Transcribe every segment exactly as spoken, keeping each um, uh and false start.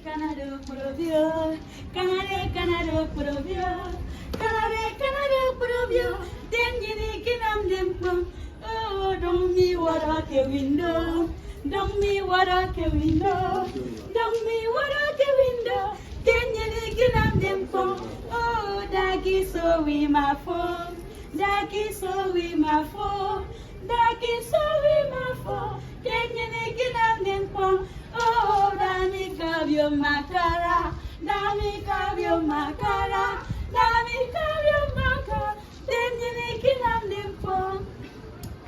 Kanade okporobio, kanade, kanade okporobio, kanade, kanade okporobio, dem nyene ikinamde mkpọ. Oh, dong mi wada ke window, dong mi wada ke window, dong mi wada ke window, dem nyene ikinamde mkpọ. Oh, da kiso wi ma fo, da kiso wi ma fo, da kiso wi ma fo, dem nyene ikinamde mkpọ. Oh, da mi kabio makara, da mi kabio makara, da mi kabio makara, dem nyene ikinamde mkpọ.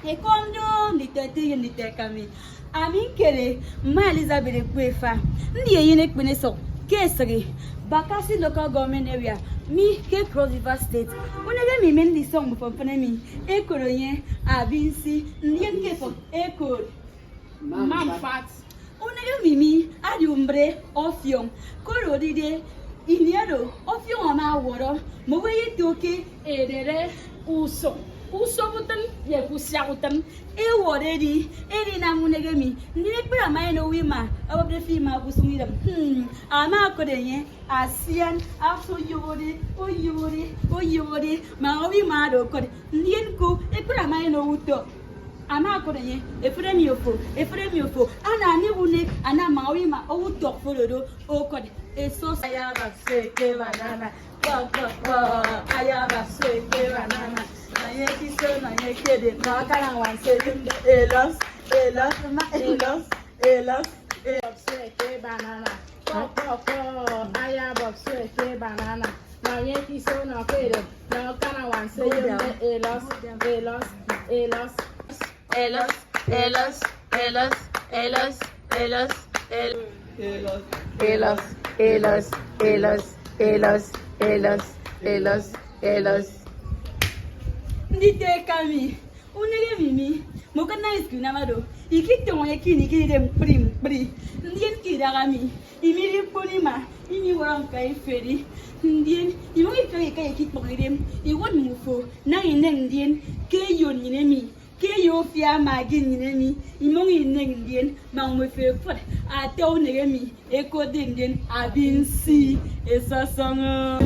Ekondo nditọete ye nditọeka mi, ami nkere mma Elizabeth Ekwefa, ndi eyen ekpenesọk ke esịghi Bakassi Local Government Area mi ke Cross River State. Unege mi men ndisọñ mbufo mfịn emi, ekod enye Abinsi, ndien ke efọk ekod Mma Mfat. Unege mi mi adi umbre ọfiọñ, koro edide ini oro ọfiọñ ama ọwọrọ mme owo ẹyeto ke edere usụñ, usop utịn ye ke usiak utịn ewọrọ edi edinam unege mi. Ndien ekpere ama eyen owo ima, ọbọpde fi ima ke usụñ idem. Hmm, ama okot enye asian afo oyobode, oyobode, oyobode, ma owo ima oro okot. Ndien ko ekpere ama eyen owo utọk. Ama okot enye, efere mi ofo, efere mi ofo, ana aniwune, ana ma owo ima owo utọk fo dodo, okot. Eso ayaba so eke banana, kpọ, kpọ, kpọ, ayaba so eke banana. Nanye kiso, nanye kede, no kana wan se yumde, elos, elos, ma, elos, elos, elos. So eke banana, kpọ, kpọ, kpọ, ayaba so eke banana. Nanye kiso, no kede, no kana wan se yumde, elos, elos, elos. Elos, elos, elos, elos, elos, elos, elos. Elos, elos, elos, elos, elos, elos, elos. Nditọeka mi, unege mi mi, mokana isikuna mado, ikitọñọ ye kini kini de mkpri mkpri. Ndien ke idaha mi, imiri ikpon ima, imiwọrọ ñka iferi. Ndien, imọñ ifiọk ika ye ikikpọñ idem, iwot mmufo, naña ineñ ndien, ke eyo nnyịn emi, ke eyo ofia ama agi nnyịn emi, imọñ ineñ ndien, ma mmọ efe efụt, ata unege mi, ekotde ndien, Abinsi, esọsọñọ.